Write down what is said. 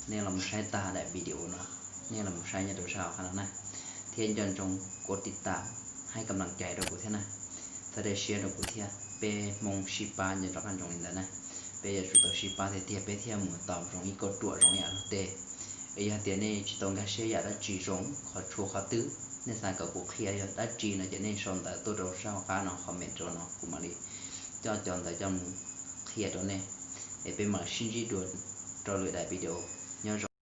Nej los mus saib tag daim video no, nej los mus saib nyob rau sab hauv qab no na, thiab nco ntsoov kuv tiv tam, hais kam lam cai rau kuv thiab na, txhawb daim siab rau kuv thiab. Peb Hmoob sib pab nco ntsoov qab ntsoov li ntawd na, peb yuav tsum tau sib pab tiag tiag peb thiaj mus tau zoo ib kauj ruam zoo ib yam luag tej. Es yog tias nej tsis tau nkag siab yam dab tsi zoo qhov tshuav qhov twg, nej xav kom kuv qhia yog dab tsi no ces nej sau ntawv tuaj rau sab hauv qab no comment rau no kuv mam li coj cov ntawv coj mus qhia rau nej. Es peb mam sib ntsib dua rau lwm daim video, nyob zoo.